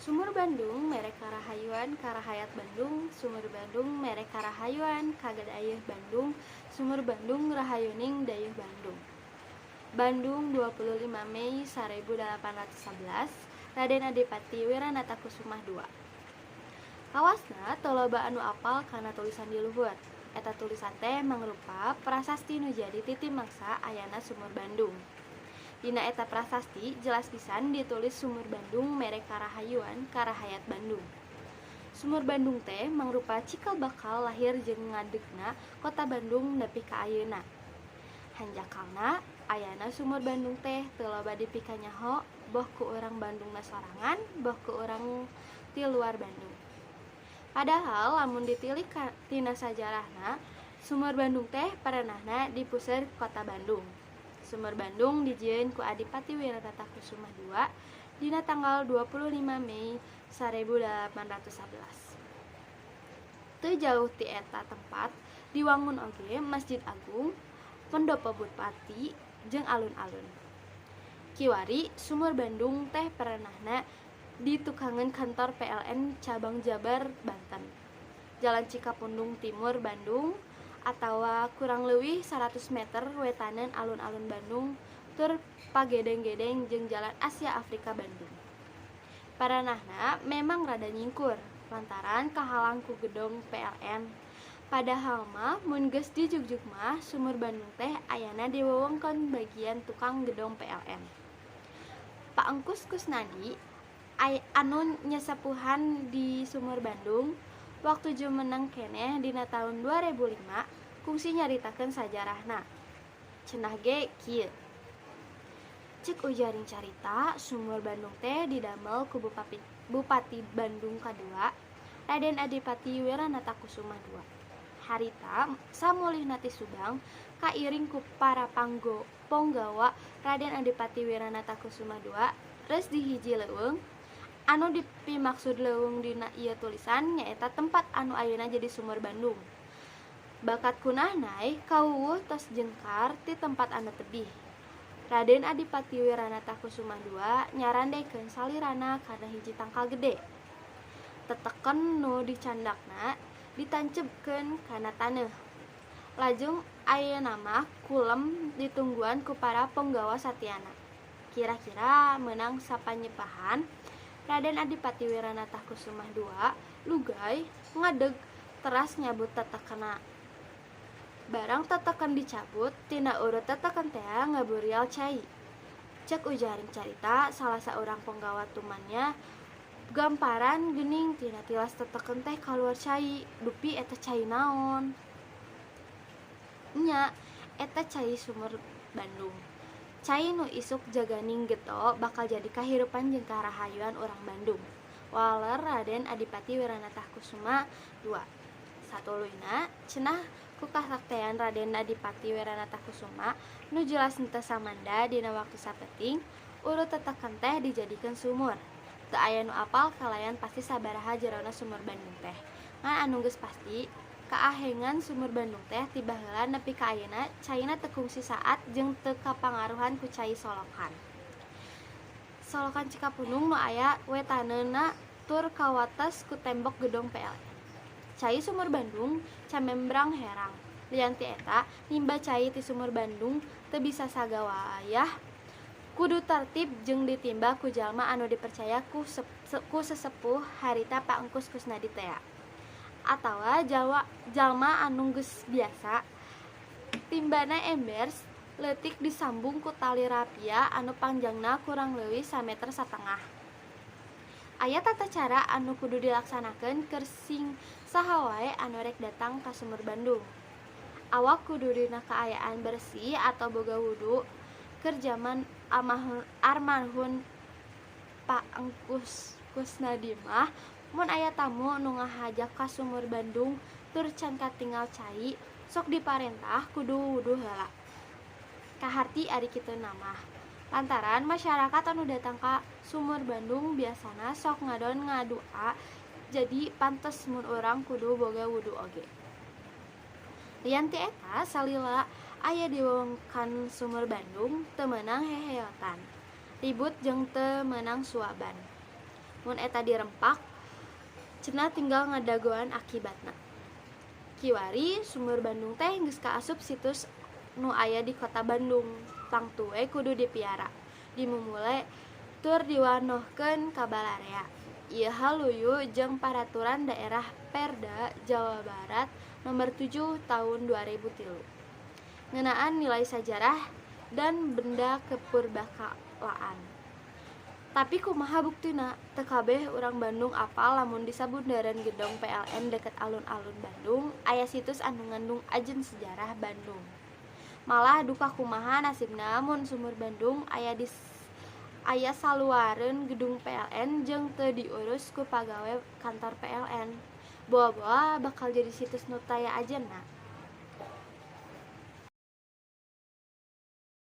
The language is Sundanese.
Sumur Bandung mere karahayuan ka rahayat Bandung. Sumur Bandung mere karahayuan ka dayeuh Bandung. Sumur Bandung rahayuning dayeuh Bandung. Bandung, 25 Mei 1811, Raden Adipati Wiranata Kusumah II. Kawasna teu loba anu apal kana tulisan di luhur. Eta tulisan teh mangrupa prasasti nu jadi titi mangsa ayana Sumur Bandung. Dina eta prasasti jelas pisan ditulis Sumur Bandung mere karahayuan ka rahayat Bandung. Sumur Bandung teh mangrupa cikal bakal lahir jeung ngadegna Kota Bandung nepi ka ayeuna. Hanjakalna, ayana Sumur Bandung teh teu loba dipikanyaho boh ku urang Bandungna sorangan, boh ku urang ti luar Bandung. Padahal lamun ditilik tina sajarahna, Sumur Bandung teh parenahna di puseur Kota Bandung. Sumur Bandung dijieun ku Adipati Wiranata Kusumah II dina tanggal 25 Mei 1811. Teu jauh ti eta tempat diwangun oge Masjid Agung, Pendopo Bupati, jeung alun-alun. Kiwari Sumur Bandung teh parenahna di tukangeun kantor PLN Cabang Jabar Banten, Jalan Cikapundung Timur, Bandung, atawa kurang leuwih 100 meter wetaneun Alun-alun Bandung tur pagedeng-gedeng jeung Jalan Asia Afrika Bandung. Parenahna memang rada nyingkur lantaran kahalang ku gedong PLN. Padahal mah mun geus dijugjug mah Sumur Bandung teh ayana di wewengkon bagian tukang gedong PLN. Pak Engkus Kusnadi anu nyesepuhan di Sumur Bandung waktu jumeneng keneh dina taun 2005 kungsi nyaritakeun sajarahna. Cenah ge kieu. Cek ujaring carita, Sumur Bandung teh didamel ku Bupati Bandung kadua, Raden Adipati Wiranata Kusuma II. Harita samulihna ti Subang kairing ku para ponggawa Raden Adipati Wiranata Kusuma II reus di hiji leuweung anu dipimaksud leuweung dina ieu tulisan nyaeta tempat anu ayeuna jadi Sumur Bandung. Bakat ku nahnai kawuwuh tos jengkar ti tempat anu tebih. Raden Adipati Wiranata Kusuma II nyarandekeun salirana kana hiji tangkal gede. Teteken nu dicandakna ditanceupkeun kana taneuh. Lajeng ayeuna mah kulem ditungguan ku para ponggawa satiana. Kira-kira meunang sapanyepahan, Raden Adipati Wiranata Kusumah II lugay ngadeg teras nyabut tetekenna. Barang teteken dicabut, tina urut teteken tea ngaburial cai. Cek ujaring carita salah saurang ponggawa tumannya gamparan geuning tina tilas teteken teh kaluar cai, dupi eta cai naon. Nya, eta cai Sumur Bandung. Cai nu isuk jaganing geto bakal jadi kahirupan jeung karahayuan urang Bandung. Waler Raden Adipati Wiranata Kusuma II. Satuluyna, cenah ku kasaktean Raden Adipati Wiranata Kusuma nu jelas henteu samanda dina waktu sapeuting, urut teteken teh dijadikeun sumur. Teu aya nu apal kalayan pasti sabaraha jerona Sumur Bandung teh. Ngan anu geus pasti, kaahengan Sumur Bandung teh ti baheula nepi ka ayeuna caina teu kungsi saat jeung teu kapangaruhan ku cai solokan. Solokan Cikapundung nu aya wetaneunna tur kawates ku tembok gedong PLN. Cai Sumur Bandung camembrang herang. Lian ti eta, nimba cai ti Sumur Bandung teu bisa sagawayah, kudu tartib jeung ditimba ku jalma anu dipercaya ku sesepuh harita Pak Engkus Kusnadi tea. Atawa jalma anu geus biasa. Timbana ember leutik disambung ku tali rapia anu panjangna kurang leuwih sameter satengah. Aya tata cara anu kudu dilaksanakeun keur sing saha wae anu rek datang ka Sumur Bandung. Awak kudu dina kaayaan bersih atau boga wudu. Keur jaman almarhum Pak Engkus Kusnadi mah mun aya tamu nu ngahaja ka Sumur Bandung tur can katingal cai, sok diparentah kudu wudu heula. Kaharti ari kituna mah. Lantaran masyarakat anu datang ka Sumur Bandung biasana sok ngadon ngadua, jadi pantes mun urang kudu boga wudu oge. Lian ti eta, salila aya di wewengkon Sumur Bandung teu meunang heheotan, ribut jeung teu meunang suaban. Mun eta dirempak, cenah tinggal ngadagoan akibatna. Kiwari Sumur Bandung teh geus kaasup situs nu aya di Kota Bandung. Tangtu we kudu dipiara, dimumule tur diwanohkeun ka balarea. Ieu hal luyu jeung Paraturan Daerah (Perda) Jawa Barat Nomor 7 Tahun 2003 ngeunaan nilai sajarah dan benda kepurbakalaan. Tapi kumaha buktina? Teu kabeh urang Bandung apal lamun di sabunderan Gedong PLN deket Alun-alun Bandung aya situs anu ngandung ajen sejarah Bandung. Malah duka kumaha nasibna mun Sumur Bandung aya saluareun Gedung PLN jeung teu diurus ku pagawe kantor PLN. Boa-boa bakal jadi situs nu taya ajenna.